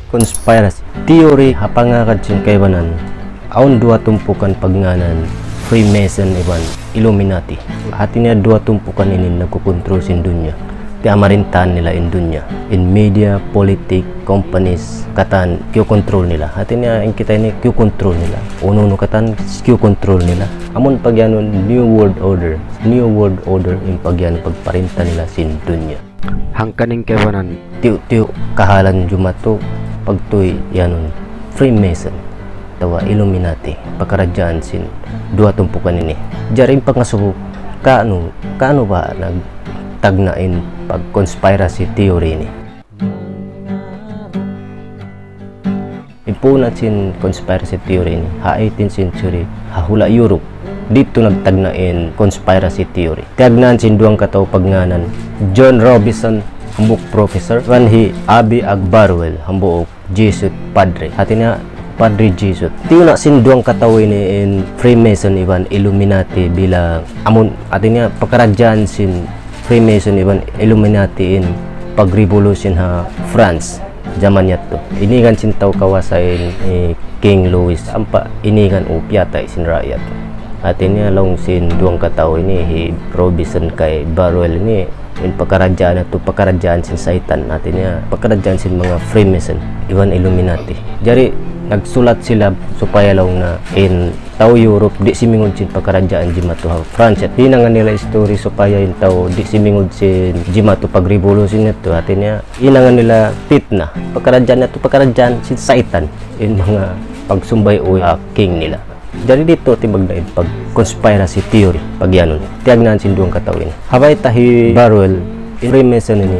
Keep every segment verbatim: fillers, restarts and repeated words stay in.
Conspiracy theory ha pangagad sin kaibanan, awn duwa tumpukan pagngānan Freemason iban Illuminati. Hāti niya duwa tumpukan ini nagkukontrol sin dunya. Piyamarintahan nila in dunya. In media, politik, companies, katan kiyokontrol nila. Hāti niya in kita ini kiyokontrol nila. Unu-unu katan kiyokontrol nila. Amun pagiyanun New World Order. New World Order in pagiyanun pagparinta nila sin dunya. Hangkan in kaibanan tiyu'-tiyu' kahalan jumatu pagtuy iyanun Freemason atawa Illuminati, pakaradjaan sin duwa tumpukan ini. Jari in pangasubu, kaunu, kaunu ba nagtagna' in pag-conspiracy theory ini? In puunan sin conspiracy theory ini, ha eighteenth century, ha hula' Europe, didtu nagtagna' in conspiracy theory. Tiyagnaan sin duwang katau pagngānan John Robison, hambuuk professor, iban hi Abbé Barruel, hambuuk Jesuit padre. Hāti niya, padre Jesuit. Tiyuna' sin duwang katau ini in Freemason iban Illuminati bilang amun, hāti niya, pakaradjaan sin Freemason iban Illuminati in pag-revolution ha France jaman yadtu. Inigan sin tau kawasa in, eh, King Louis, ampa inigan u piyatay sin raayat. Hāti niya laung sin duwang katau ini, hi Robison kay Barruel ini, in pakaradjaan yadtu pakaradjaan sin saytan. Hāti niya pakaradjaan sin manga Freemason iban Illuminati. Jari nagsulat sila supaya laung na in tau Europe di' simingud sin pakaradjaan jimatu ha France. Hinangan nila istori supaya in tau di' simingud sin jimatu pag-revolution yadtu. Hāti niya hinangan nila pitna. Pakaradjaan yadtu pakaradjaan sin saytan. In manga pagsumbay-uy ha king nila. Jari didtu timagna' in pag-conspiracy theory, pagiyanun. Tiyagnaan sin duwang katau ini. Ha bayta' hi Barruel, in Freemason ini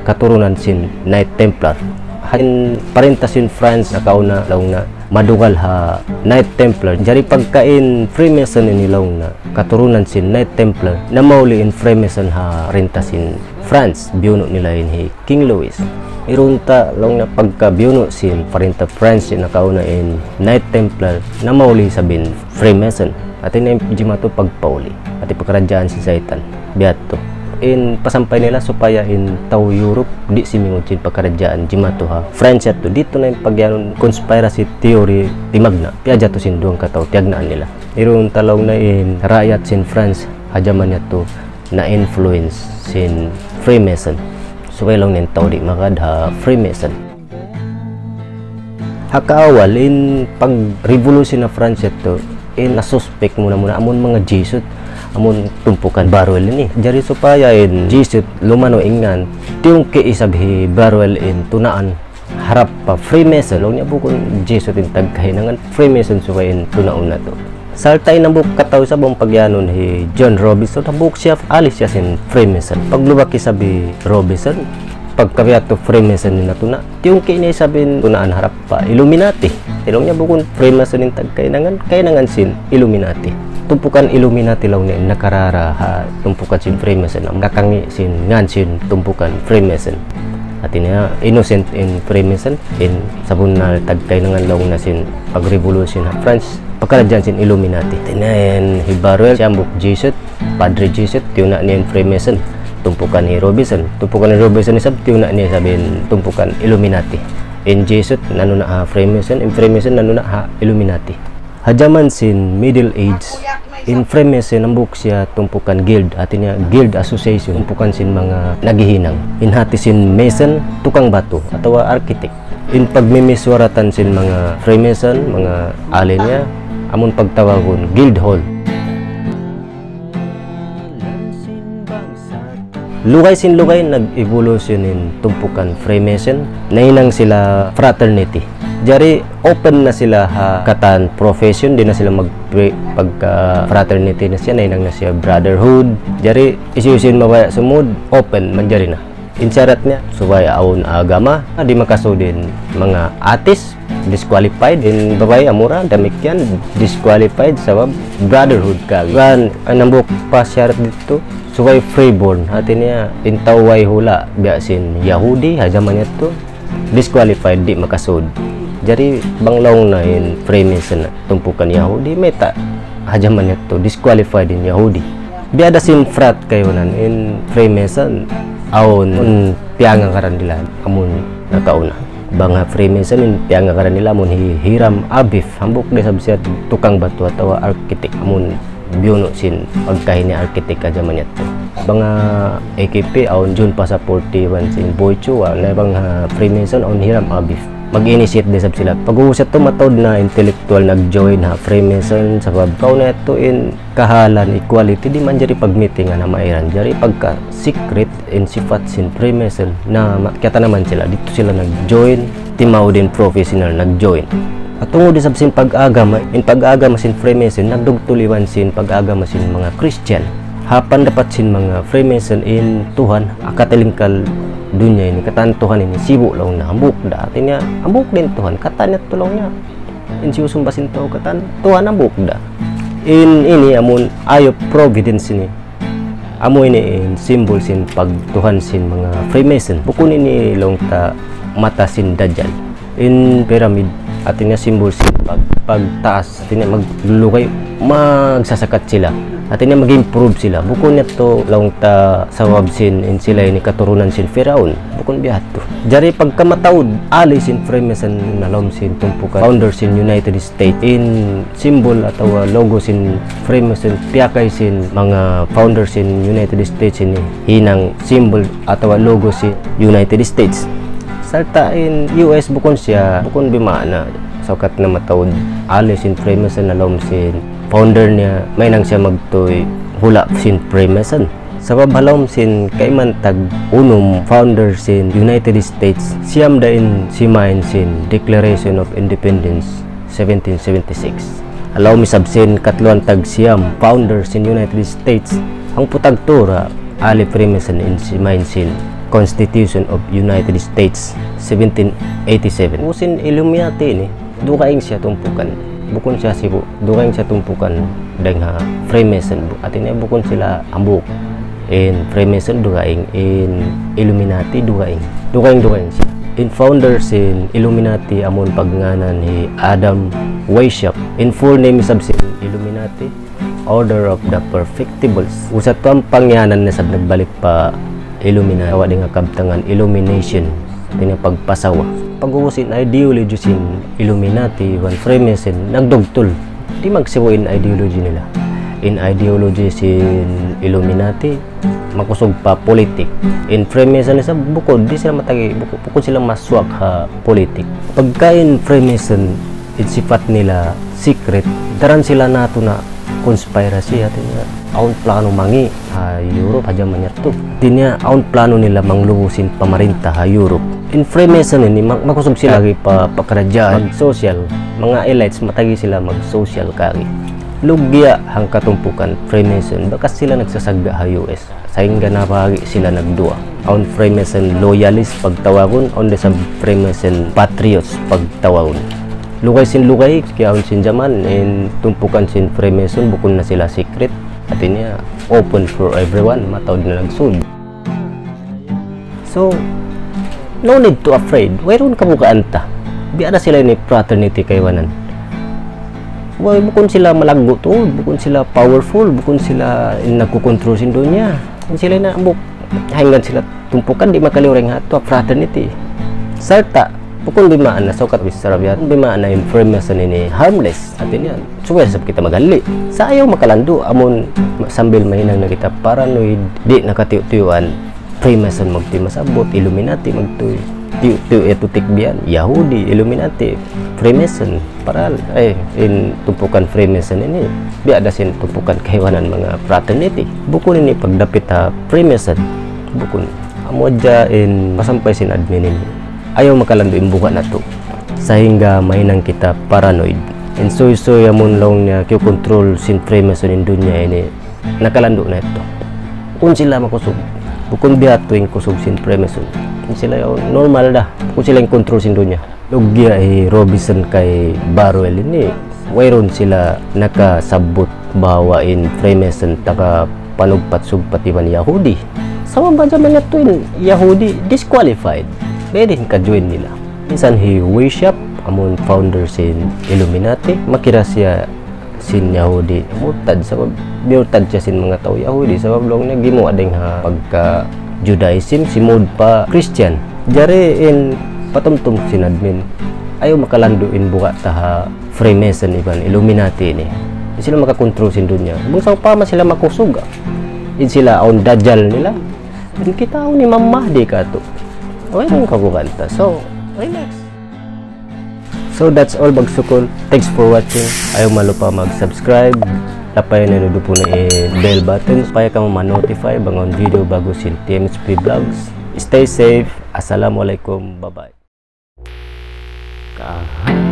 katurunan sin Knight Templar. Ha in parinta sin France nakauna laung na madugal ha Knight Templar. Jari pagka in Freemason ini laung na katurunan sin Knight Templar, namauli in Freemason ha parinta sin France, biyunu' nila in hi King Louis. Irunta laung na pagka biyunu' sin parinta France nakauna in Knight Templar, namauli isab in Freemason. Hāti niya jimatu pagpauli. Hāti pakaradjaan sin saytan. Biya' yadtu. In pasampay nila supaya in tau Europe di' simingud sin pakaradjaan jimatu ha France yadtu. Didtu na in pagiyanun conspiracy theory timagna'. Piyajatu sin duwang katau tiyagnaan nila. Irunta laung na in raayat sin France ha jaman yadtu na-influence sin Freemason. Supaya laung na in tau di' magad ha Freemason. Ha kaawal in pag-revolution ha France yadtu, in nasuspek muna-muna amun manga Jesuit, amun tumpukan Barruel ini. Jari supaya in Jesuit lumanu' in ngān, tiyungki' isab hi Barruel in tunaan harap pa Freemason. Laung niya bukun Jesuit in tagkahinangan, Freemason subay in tunaun natu'. Sarta' in hambuuk katau isab amu pagiyanun hi John Robison, hambuuk siya ahli siya sin Freemason. Paglubak isab hi Robison, pagka biya' yadtu Freemason in natuna', tiyungki' niya isab in tunaan harap pa Illuminati. Laung niya bukun Freemason in tagkahinangan, kahinangan sin Illuminati. Tumpukan Illuminati laung niya in nakarara ha tumpukan sin Freemason, amu kakangi' sin ngān sin tumpukan Freemason. Hāti niya innocent in Freemason, in sabunnal tagkahinangan laung na sin pag-revolution ha France, pakaradjaan sin Illuminati. Hāti niya in hi Barruel, siya hambuuk Jesuit, padre Jesuit, tiyuna' niya in Freemason, tumpukan hi Robison. Tumpukan hi Robison isab, tiyuna' niya isab in tumpukan Illuminati. In Jesuit, nanuna' ha Freemason, in Freemason, nanuna' ha Illuminati. Ha jaman sin Middle Age, in Freemason hambuuk siya tumpukan guild, hāti niya guild association, tumpukan sin manga naghihinang. In hāti sin Mason, tukang batu, atawa architect. In pagmimisuwaratan sin manga Freemason, manga ahli niya, amun pagtawagun Guild Hall. Lugay sin lugay nag-evolution in tumpukan Freemason, nahinang sila fraternity. Jari open na sila ha katan profession, di' na sila mag-, pagka fraternity na siya, nahinang na siya brotherhood. Jari hisiyu-siyu in mabaya' sumud, open, manjari na. In sarat niya, subay awn agama, di' makasud in manga atheist, disqualified, in babai amura, damikkiyan, disqualified, sabab brotherhood kawin. Kan, in hambuuk pa sarat didtu, subay freeborn, hāti niya, in tau way hula', biya' sin Yahudi, ha jaman yadtu, disqualified, di' makasud. Jari, bang laung na in Freemason, tumpukan Yahudi, mayta', ha jaman yadtu, disqualified in Yahudi. Biya' da sin frat kaibanan, in Freemason, awn, awn piyangagaran nila, amun nakauna. Bang ha Freemason in piyangagaran nila amun hi Hiram Abif, hambuuk da isab siya tukang batu atawa architect, amun biyunu' sin pagkahi niya architect ha jaman yadtu. Bang ha A K P awn Jun Passaporte iban sin Boy Chua, na bang ha Freemason awn Hiram Abif. Mag-initiate da isab sila. Pag-ubus yadtu mataud na intellectual nag-join ha Freemason, sabab kaw na yadtu in kahalan, equality, di' manjari pagmitingan ha mairan. Jari pagka secret in sipat sin Freemason na ma-, kiyatanaman sila, didtu sila nag-join, timaud in professional nag-join. At tungud isab sin pag-agama, in pag-agama sin Freemason nagdugtul iban sin pag-agama sin manga Christian. Ha pandapat sin manga Freemason, in Tuhan ha katilingkal dunya ini, katan Tuhan ini sibu' laung niya, hambuuk da. Hati niya, hambuuk da in Tuhan, katan niya tuud laung niya. In siyusumba sin tau katan Tuhan, hambuuk da. In ini amun eye of providence ini. Amu ini in symbol sin pagtuhan sin manga Freemason. Bukun ini laung ta mata sin Dajjal. In pyramid, hati niya symbol sin pag-, pagtaas, hati niya maglulugay, magsasakat sila. Hati niya mag-improve sila. Bukun yadtu laung ta sabab sin in sila ini katurunan sin Firaun. Bukun biya' hādtu. Jari pagka mataud, ahli sin Freemason ha lawm sin tumpukan, founder sin United States, in symbol atawa logo sin Freemason piyakay sin manga founder sin United States ini hinang symbol atawa logo sin United States. Sarta' in U S bukun siya, bukun bimaana saukat na mataud ahli sin Freemason ha lawm sin founder niya, mahinang siya magtuy hula' sin Freemason. Sabab ha lawm sin kaiman tag-unum founder sin United States, siyam da in simain sin Declaration of Independence seventeen seventy-six. Ha lawm isab sin katluan tag-siyam founder sin United States, hangpu' tagtū ra ahli Freemason in simain sin Constitution of United States seventeen eighty-seven. Ubus in Illuminati ini, dugaing siya tumpukan. Bukun siya sibu', dugaing siya tumpukan dayn ha Freemason. Bu-, hati niya bukun sila hambuuk. In Freemason dugaing, in Illuminati dugaing. Dugaing-dugaing siya. In founder sin Illuminati amun pagngānan hi Adam Weishaupt. In full name isab sin Illuminati, Order of the Perfectibles. Usat tuwan pangyanan na isab nagbalik pa Illuminati. Tawag dayn ha kabtangan Illumination. Hati niya pagpasawa. Pag-ubus in ideology sin Illuminati iban Freemason, nagdugtul. Di' magsibu' in ideology nila. In ideology sin Illuminati, makusug pa politik. In Freemason isab, bukun, di' sila matagi, bukun, bukun sila masuwak ha politik. Pagka in Freemason, in sipat nila secret, daran sila natu' na conspiracy, hati niya awn plano mangi' ha Europe ha jaman yadtu. Hati niya awn plano nila manglubu sin pamarinta ha Europe. In Freemason ini, ma-, makusug sila kari pa, pa karadjaan, mag-social, manga elites, matagi sila mag-social kari. Lugya' hangkatumpukan Freemason, bakas sila nagsasagga' ha U S. Sahingga nabahagi' sila nagduwa. Awn Freemason loyalist pagtawagun, awn da isab Freemason patriots pagtawagun. Lugay sin lugay, kiyaun sin jaman, in tumpukan sin Freemason, bukun na sila secret. Hati niya, open for everyone, mataud na nagsud. So, no need to afraid. Wayruun kabugaan ta. Biya' da sila ini fraternity kaibanan. Way, bukun sila malaggu' tuud, bukun sila powerful, bukun sila in nagkukontrol sin dunya. In sila na buk-, hangkan sila tumpukan di' makaliyu dayn ha tuwa fraternity. Sarta', bukun bimaana, saukat bichara biya' hādtu, bimaana in Freemason ini harmless. Hati niya, subay isab kita maghali. Sa' ayaw makalandu', amun sambil mahinang na kita paranoid, di' na katiyu'-tiyuan. Freemason magtuy masabbut, Illuminati magtuy. Tiyu'-tiyu' yadtu tikbihan, Yahudi, Illuminati, Freemason, paral, eh, in tumpukan Freemason ini, biya' da sin tumpukan kaibanan manga fraternity. Bukun ini pagdapit ha Freemason, bukun. Amu hadja in pasampay sin admin ini. Ayaw makalandu' in buga' natu'. Sahingga mahinang kita paranoid. In suysuy amun laung niya kiyukontrol sin Freemason in dunya ini, nakalandu' na yadtu. Bukun sila makusug. Bukun biya' hādtu in kusug sin Freemason. In sila yaun normal da. Bukun sila in kontrol sin dunya. Lugya' hi Robison kay Barruel ini, wayruun sila nakasabbut bahwa in Freemason taga panugpat-sugpat iban Yahudi. Sabab ha jaman yadtu in Yahudi disqualified. Biyadiin ka-join nila. Minsan hi Weishaupt, amun founder sin Illuminati, makira siya sin Yahudi murtad, sabab murtad siya sin manga tau Yahudi, sabab laung niya gimuwa' dayn ha pagka Judaism, simud pa Christian. Jari in Patumtum sin admin. Ayaw makalandu' in buga' ta ha Freemason iban Illuminati ini. Di' sila makakontrol sin dunya. Bang sawpama sila makusug, ah. In sila awn Dajjal nila. In kita awn Imam Mahdi katu'. Way ra in kabugaan ta. So, relax. So that's all, Bagsukul. Thanks for watching. Ayaw malupa mag-subscribe. Tapayan niyu na in bell button supaya kamu ma-notify bang awn video ba'gu sin T M H P Vlogs. Stay safe. Assalamualaikum. Bye-bye. Kahan